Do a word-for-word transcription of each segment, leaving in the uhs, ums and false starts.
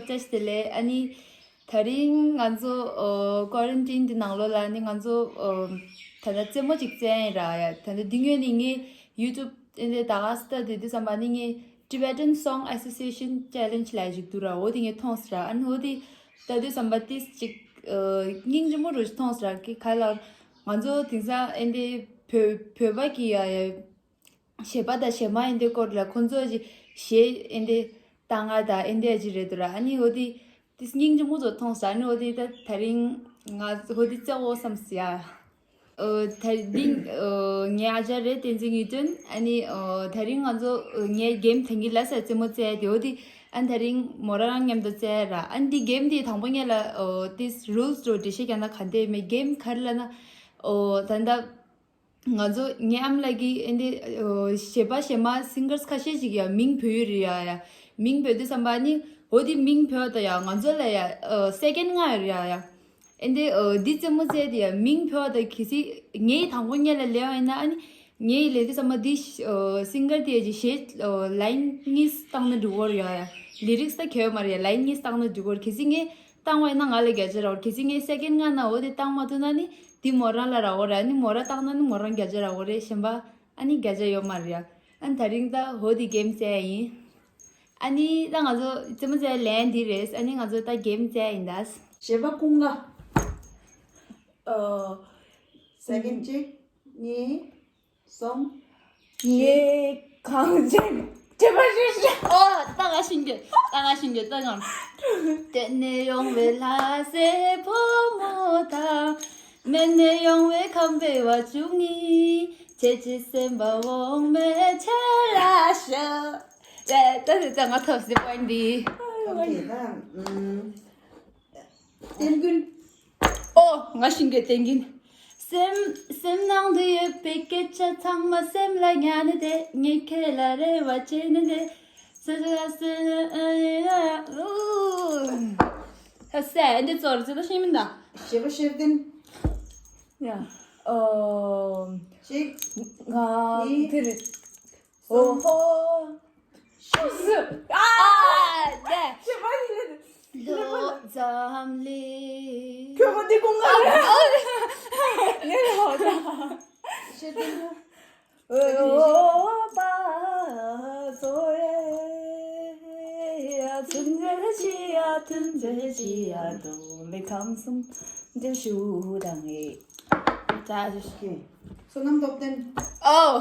བཀྲ་ཤིས་བདེ་ལེགས། ཨ་ནི་ད་རིང་ང་ཚོ་ཨོ་ཀོ་རན་ཊིན་འདི་ནང་ལོགས་ལ་ནི་ང་ཚོ་ཨོ་ད་ལྟ་རྩེད་མོ་ཅིག་རྩེ་ཡིན་ར་ཡ། ད་ལྟ་འདི་སྔོན་ནས་ངས་ཡུ་ཊུབ་ཨེ་འདི་ད་ག་སྟ་དེ་དུས་ཙམ་པ་ནི་ངས་Tibetan Song Association Challenge ལ་ཞིག་འདུག་ར། འོ་དེ་ངས་མཐོང་སོང་ར། ཨ་ནི་འོ་དེ་ད་དུས་ཙམ་པ་ཏིས་ཅིག་ཨོ་སྙིང་རྗེ་མོ་རུ་མཐོང་སོང་ར། གི་ག་ལ་ང་ཚོ་དེང་སང་ཨེ་འདི་བོད་བོད་པ་གི་ཡ་ཡ། གཞས་པ་དང་གཞས་མ་ཨེ་འདྲའི་སྐོར་ལ་ཁོང་ཚོ་གི་གཞས་ཨེ་འདྲའི་བཏང་ང་དང་ཨེ་འདྲ་ཅིག་རེད་འདུག་ར། ཨ་ནི་འོ་དེ་དེ་སྙིང་རྗེ་མོ་ཚོ་མཐོང་ས། ཨ་ནི་འོ་དེ་ད་ད་རིང་ང་འོ་དེ་བརྩེ་བོ་བསམ་སི་ཡ། ཨོ་ད་རིང་ཨོ་ངའི་ཨ་ཅག་རེད་བསྟན་འཛིན་དངོས་དོན། ཨ་ནི་ཨོ་ད་རིང་ང་ཚོ་ཨོ་ངའི་གེམ་ཐེངས་གི་ལ་ས་རྩེད་མོ་རྩེ་ཡ་དེ། འོ་དེ་ཨ་ད་རིང་མོ་རང་མཉམ་དུ་རྩེ་ཡ་ར། ཨ་ནི་དེ་གེམ་དེ་དང་པོ་ངས་ལ་ཨོ་དེ་རུལ་སི་རོ་འགྲེལ་བཤད་རྒྱག་ན་ག་འདྲ་མེད། གེམ་ག་རེ་ལ་ན་ཨོ་ད་ད། ང་ཚོ་ངའི་ཨ་མ་ལགས་ཀྱིས་ཨེ་འདི་ཨོ་གཞས་པ་གཞས་མ་སིང་གར་སི་ཁ་ཤས་ཤིག་ཡ་མིང་བོས་ཡོད་རེད་ཡ་ཡ། མིང་བོས་དུས་ཙམ་པ་ནི་འོ་དེ་མིང་བོས་ད་ཡ་ང་ཚོ་ལ་ཡ་ཨོ་སེ་ཀེན་ལྔ་ཡོད་རེད་ཡ་ཡ། ཨེ་འདི་ཨོ་འདི་རྩེད་མོ་རྩེ་དེ་ཡ་མིང་བོས་ད་གལ་སྲིད་ངའི་དང་པོ་ངས་ལ་ལེན་པ་ཡིན་ན། ཨ་ནི་ངས་ལེན་དུས་ཙམ་པ་འདི་ཨོ་སིང་གར་དེ་ཡ་གི་གཞས་ཨོ་ལའིན་གཉིས་བཏང་ན་འགྲིག་གི་རེད་ཡ་ཡ། ལི་རིག་སི་ད་གལ་ཡོད་མ་རེད་ཡ། ལའིན་གཉིས་བཏང་ན་འགྲིག་གི་རེད། གལ་སྲིད་ངས་བཏང་བ་ཡིན་ན་ང་ལ་བརྒྱ་ཆ་རག་གི་རེད། གལ་སྲིད་ངས་སེ་ཀེན་ལྔ་ན་འོ་དེ་བཏང་མ་ཐུབ་ན་ནི་དེ་མོ་རང་ལ་རག་གི་རེད། ཨ་ནི་མོ་རང་བཏང་ན་ནི་མོ་རང་བརྒྱ་ཆ་རག་གི་རེད། གཞན་པ་ཨ་ནི་བརྒྱ་ཆ་ཡོད་མ་རེད་ཡ། ཨ་ནི་ད་རིང་ད་འོ་དེ་གེམ་རྩེ་ཡ་ཡིན། ཨ་ནི་ད་ང་ཚོ་རྩེད་མོ་རྩེ་ཡ་ལན་འདི་རེད། ཨ་ནི་ང་ཚོ་ད་གེམ་རྩེ་ཡ་ཡིན་ད། གཞས་པ་ཀུན་དགའ། ཨོ། སེ་ཀེན་ཌ་གཅིག་གཉིས། སོང་། ངས་གང་བྱེད་བྱེད་པ་ཞིག་བྱེད། ཨོ་ད་ང་ཤིང་གི་ད་ང་ཤིང་གི་ད་ང་། དེ་ནས་ཡོང་བའི་ལྷ་སའི་བུ་མོ་དང་། སྨད་ནས་ཡོང་བའི་ཁམས་པའི་བ་བཅུ་གཉིས། ཁྱེད་ཀྱི་སེམས་པ་འོག་མའི་ཆེ་ལ་ཤ། ད་ད་ད་ང་ཐབས་ཟིན་པ་འདི། ཨོ་ཁེ་ད། ཨམ། བསྟན་ཀུན། ཨོ། ང་ཤིང་གི་བསྟན་ཀུན། སེམས་སེམས་ནང་དུ་ཡོད་པའི་སྐད་ཆ་ཚང་མ་སེམས་ལ་ཉར་ནས་བསྡད། ངས་ཁྱེད་ལ་རེ་བ་བྱས་ནས་བསྡད། སེ་སེ་སེ། ཨུ། ཧ་སེ་འདི་ཚོར་ཚེ་ད་ཤེས་མིན་ད། གཞས་པ་ཤེར་ལྡན། ཡ། ཨོ། གཅིག་ང་གཉིས། དེ་རེད། ཨོ་ཧོ། ཨ་ནེ། ལོ་ཙམ་ལས། ཁྱོད་ཀྱི་འདི་ཀུན་དགའ་རེད། ཨ་ནེ་ཧོ་ད། ཤེས་ལྡན། ཨོ་པ་ཙོ་ཡེ། ཐུན་ཙེ་ཅི་ཡ་ཐུན་ཙེ་ཅི་ཡ་དུ་མི་ཁམས་སུམ་ཏེ་ཞུ་དང་ཨེ། ད་ཞུ་ཤེས། བསོད་ནམས་སྟོབས་ལྡན། ཨོ།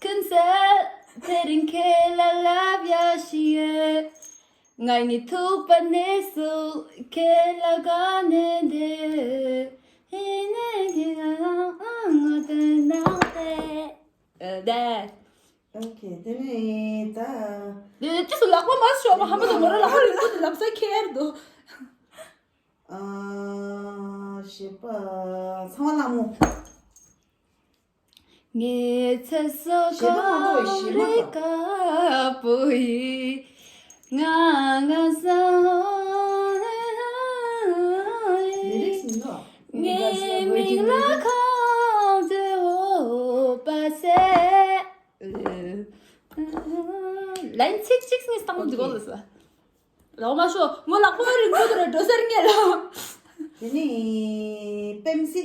ཀུན་གསལ་དེ་རིང་ཁྱེད་ལ་ལབ་ཡ་ཞིག་ཡོད། ང་གཉིས་ཐུག་པ་ནས་སུ་ཁྱེད་ལ་དགའ་ནས་འདུག་ཧི་ནས་ཁྱེད་ང་ང་དོན་དང་དེ་ཨ་དེ། ཨོ་ཁེ་དེ་ནས་ད། དེ་ཅི་སུ་ལག་པ་མ་ཤོར་བ་ཧ་མ་དུ་མོ་ར་ལག་པ་རིང་པོ་དུ་ལབ་ས་ཁྱེར་འདུག་ཨ། གཞས་པ་ཚངས་པ་ལྷ་མོ། ངའི་ཚེ་སྲོག་གཞས་པ་མང་པོ་ཡོད། གཞས་མ་རེ་དཀར་པོ་ཡིས་ང་ང་ས་ལི་རིགས་མི་འདུག་ངའི་མིག་ལ་ཁོང་ཚོའི་འོ་པ་སེ། ལན་ཚིག་གཅིག་སྙིང་སྟངས་འདི་གོ་ལ་ས། ལོ་མ་ཤོ་མོ་ལག་པ་རིང་པོ་དུ་རེ་འགྲོ་ཟེར་ངེས་ལ། དེ་ནི་པེམ་སི།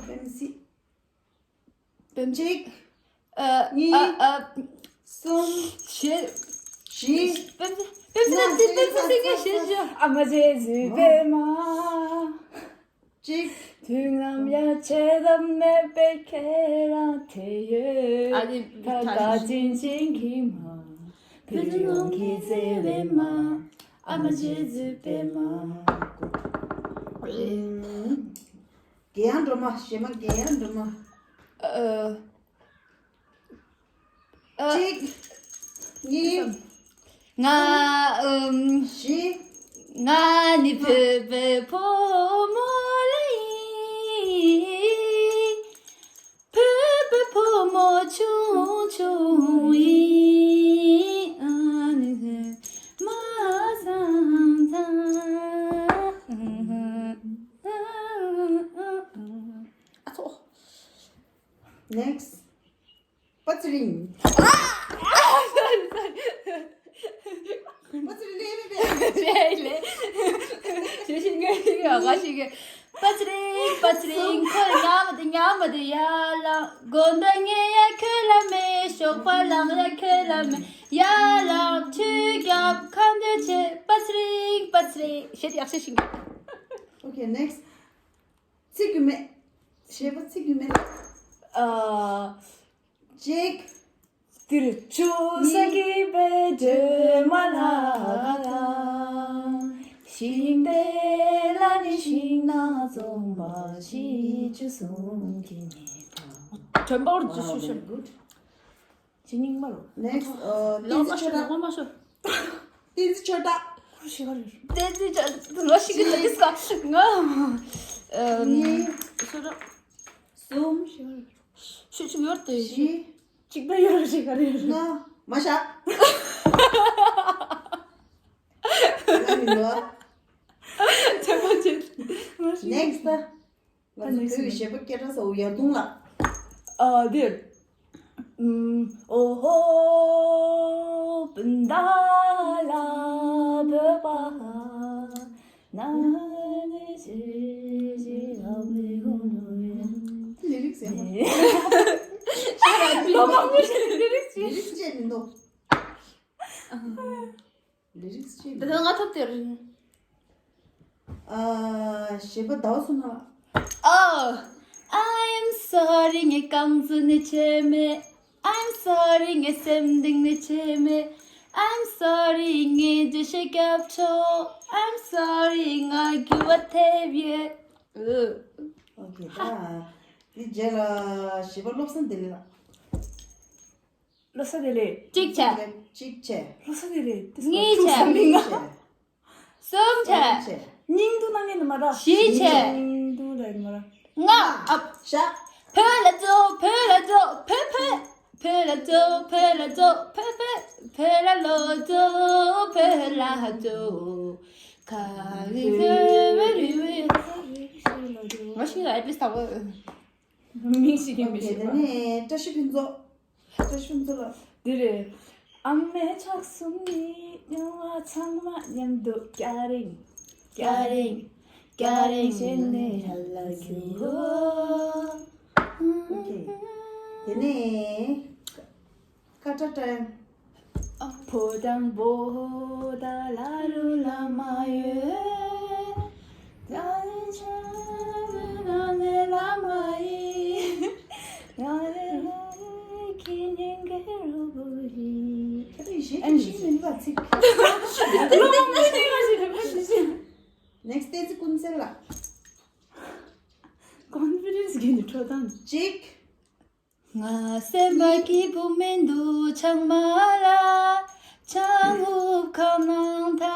པེམ་སི། པེམ་གཅིག་ཨ་གཉིས། ཨ་ཨ་གསུམ། བཞི། བཞི། པེམ་སི་པེམ་སི་ལ་ཏི་པེམ་སི་སི་ངེས་བཞི་བཞི། ཨ་མ་རྗེ་བཙུན་པད་མ། གཅིག་དུས་ནམ་ཡང་བརྗེད་ཐབས་མེད་པའི་ཁྱེད་རང་དེ་ཡོད། ཨ་ནི་ད་ད་ད་ཅིན་ཅིན་གྱི་མ། བོད་ཡོངས་ཀྱི་བརྩེ་བའི་མ། ཨ་མ་རྗེ་བཙུན་པད་མ། རྒན་སྒྲོལ་མ། གཞས་མ་རྒན་སྒྲོལ་མ། ཨ། ཨ། གཅིག་གཉིས། ང་ཨུམ། བཞི། ང་ནི་བོད་པའི་བུ་མོ་ལ་ཡིན། བོད་པའི་བུ་མོ་ཆུང་ཆུང་ཡིན། ཨ་ནི་མ་བཟང་ཐང་། ཨ་ཚོ། Next. པ་ཚེ་རིང་། ཨ། ཨ། Sorry, sorry. པ་ཚི་རིང་ལེ་མི་པེ། པེ་ལེ། ཞེ་ཞིག་ངེ་ཞིག་ཡོད་ང་ཞིག་གི། པ་ཚི་རིང་པ་ཚི་རིང་ཁོ་ཉམས་དེ་ཉམས་དེ་ཡ་ལ། དགོན་དང་ངེ་ཡ་ཁོ་ལ་མེ། ཞོགས་པ་ལངས་ཡ་ཁོ་ལ་མེ། ཡ་ལ་ཆུ་རྒྱབ་ཁམ་དེ་ཆེ། པ་ཚི་རིང་པ་ཚི་རིང་ཞེ་དེ་ཡག་ཞེ་ཞིག་གི། Okay, next. ཚིག་རྒྱུ་མེད། ཞེས་པ་ཚིག་རྒྱུ་མེད། ཨ། གཅིག་དེར་ཆུ་ས་གི་བེ་དྲོད་མ་ལ་དང་། ཤིང་དེ་ལ་ནི་ཤིང་ནགས་འཛོམས་པ་ཞིག་ཆུ་གསུམ་གྱི་ཉེ་འགྲམ། དྲན་པ་འོར་ཅི་ཤུ་ཤམ། Good. ཇི་སྙིང་མ་རུ། Next. ཨ། བསྟན་འཛིན་ཆོས་གྲགས། ལོ་མ་ཤོར། བསྟན་འཛིན་ཆོས་གྲགས། ཁུ་ཤི་ག་རེ། བསྟན་འཛིན་ཆོས་གྲགས་ལོ་ཤི་གི་ལ་ཏིས་ཀ་ང་། ཨམ། གཉིས། ཤོ་ར། གསུམ། ཤི་ག་རེ། ཤི་ཤི་ཡོར་ཏེ། བཞི། གཅིག་པ་ཡོར་ཤི་ག་རེ་ཡོར། ལྔ། མ་ཤག་ལ་མི་ལོ། ཆེན་པོ་ཆེ། Next. ང་ཚོ་བོད་ཀྱི་གཞས་པ་སྐད་གྲགས་ཚ་བོ་ཡར་དུང་ལགས། ཨ་འདིར། ཨོ་ཧོ་སྤུན་ཟླ་ལ་བོད་པ་ན་ནི་ཅི་ཅི་ཨ་མི་གོ་ནོ་ཡ། ལི་རིག་ཟེར་བ། ལོ་མང་པོ་ཞིག་ལི་རིག་ཅི། ལི་རིག་ཅི་མི་འདུག་ལི་རིག་ཅི། ད་ལྟ་ང་ཐོབ་དེར། ཨ། གཞས་པ་ཟླ་བ་བསོད་ནམས། Oh, I'm sorry ངས་རྐང་འཛིན་ནི་བྱས་མེད། I'm sorry ངས་སེམས་གཏིང་ནས་བྱས་མེད། I'm sorry ངས་འདྲི་བཤད་རྒྱབ་ཆོག I'm sorry ང་འགྱུར་བ་ཐེབས་ཡོད། ཨུ། Okay ད། དེ་རྗེས་ལ་གཞས་པ་བློ་བཟང་བདེ་ལེགས་ལགས། བློ་བཟང་བདེ་ལེགས། གཅིག་བྱས། གཅིག་བྱས། བློ་བཟང་བདེ་ལེགས་དེ་གཉིས་བྱས། མིང་ང་། གསུམ་བྱས། སྙིང་སྡུག་ན་ངེས་ནི་མ་ར། བཞི་བྱས། སྙིང་སྡུག་ལ་ནི་མ་ར། ལྔ། ཨ། ཞག་བོད་ལ་འགྲོ་བོད་ལ་འགྲོ་བོད་བོད། བོད་ལ་འགྲོ་བོད་ལ་འགྲོ་བོད་བོད། བོད་ལ་ལོག་འགྲོ་བོད་ལ་འགྲོ། ག་རེ་བོད་བོད་རི་བོད། ང་ཞིག་ལ་ཨེ་ཏི་ལིས་ད་བོ། མིང་ཞིག་ཡིན་མི་Okay ཤེས་དེ་པ། ནས་བཀྲ་ཤིས་ཕུན་ཚོགས། བཀྲ་ཤིས་ཕུན་ཚོགས་ལགས། འདི་རེད། ཨ་མའི་ཕྱག་གསུམ་ནི་མྱོང་བ་ཚང་མ་མཉམ་དུ་སྐྱ་རེངས། སྐྱ་རེངས། སྐྱ་རེངས་བྱས་ནས་ཧ་ལ་རྒྱུ། Okay དེ་ནས་ཀ་ཀྲ་ཀྲན། ཕོ་བྲང་པོ་ཏ་ལ་རུ་ལ་མ་ཡོད། ད་རེ་ཆ་རུ་ན་ནེ་ལ་མ་ཡི། ད་རེ་ད་རེ་ཁྱི་ཉན་གེ་རུ་བུ་ཡི། ཨ་ནི་ཞེས་ཀྱི་ཤིང་མིན་པ་ཚིག Next day ཀུན་གསལ་ལགས། Confidence གི་ནི་འཕྲོ་དང་། གཅིག་ང་སེམས་པ་སྐྱིད་པོ་མི་འདུག་ཆང་མ་ལ། ཆང་ཧུབ་ཁ་ནང་ཐག་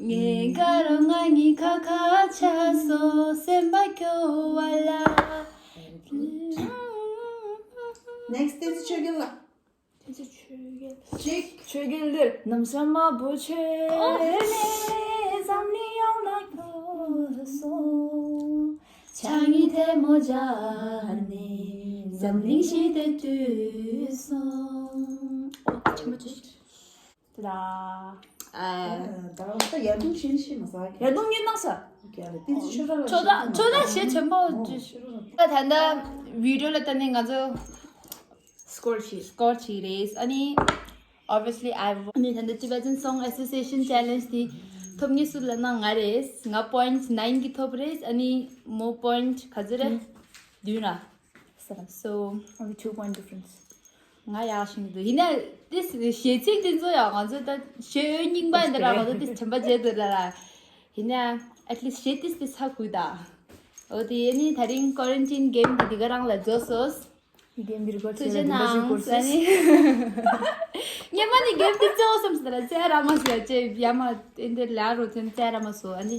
ངའི་དགའ་རོགས་ང་གཉིས་ཁ་ཁ་ཆགས་སོང་སེམས་པ་སྐྱོ་བ་ལ། Next ཏེ་ཙི་ཆོས་རྒྱལ་ལགས། ཏེ་ཙི་ཆོས་རྒྱལ། གཅིག་ཆོས་རྒྱལ་འདིར་ནམ་ཤ་མ་བུ་ཆོས་ཨོ། ནས་འཛམ་གླིང་ཡོངས་ལ་སྐྱོ་སོང་། ཆང་གིས་ཐལ་མོ་སྦྱར་ནས་འཛམ་གླིང་ཞི་བདེ་བཏུལ་སོང་། ཨོ་ཆེན་པོ་ཆེ། ཏ་ད། ཨ། ད་ད་ཡར་རྡུང་ཤེས་ཤེས་མ་ཟ་གི་ཡར་རྡུང་ཉན་ན་ས། ཡ་རེད་ཏེ་ཙི་ཆོས་ར་ལ་ཆོས་ད་ཆོས་ད་ཞེ་ཆེན་པོ་ཨོ་ཅི། ཆོས་ར་ད་ད་ད་བི་ཌི་ཡོ་ལ་ད་ནི་ང་ཚོ་སྐོར་ཞིག་སྐོར་ཞིག་རེད། ཨ་ནི་obviously I ཨ་ནི་ད་ལྟ་Tibetan Song Association Challenge དེ་ཐོབ་མཁན་སུ་ལབ་ན་ང་རེད། ང་point nine གི་ཐོབ་རེད། ཨ་ནི་མོ་point ག་ཚོད་རེད། བདུན་ར། So only two point difference. ང་ཡག་ཤིང་འདུག་ཡིན་ན་དེ་གཞས་ཚིག་དེ་ཚོ་ཡང་ང་ཚོ་ད་གཞས་འོས་རྙིང་པ་ཡིན་ད་ར་ང་ཚོ་དེ་དྲན་པ་བརྗེད་འདུག་ལ་ར། ཡིན་ན་at least གཞས་དེ་དེ་ཚ་དགོས་ད། འོ་དེ་ཡིན་ནི་ད་རིང་quarantine game དེ་འདི་ག་རང་ལ་རྫོགས་སོང་། གེམ་འདི་རི་ཀོར་ཐུགས་རྗེ་གནང་། ཨ་ནི་སྔོན་མ་ནི་གེམ་འདི་རྩེ་བོ་བསམ་སོང་། ད་རྩེ་ར་མ་སོང་ཡ་ཅེ་ཡ་མ་ཨེ་འདི་ལ་རོ་ཅན་རྩེ་ར་མ་སོང་། ཨ་ནི་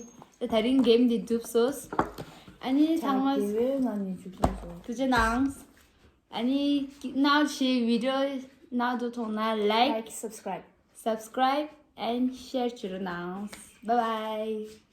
ད་རིང་གེམ་འདི་འགྲུབ་སོང་། ཨ་ནི་ཚང་མ་དེ་བས་ང་ནི་འཇུག་སོང་། ཐུགས་རྗེ་གནང་། ཨ་ནི་ནག་ཞེ་བི་ཌི་ཡོ་ནག་འགྲོ་ཐོང་ན་like, like, subscribe, subscribe and share བྱེད་རོགས་གནང་། Bye bye.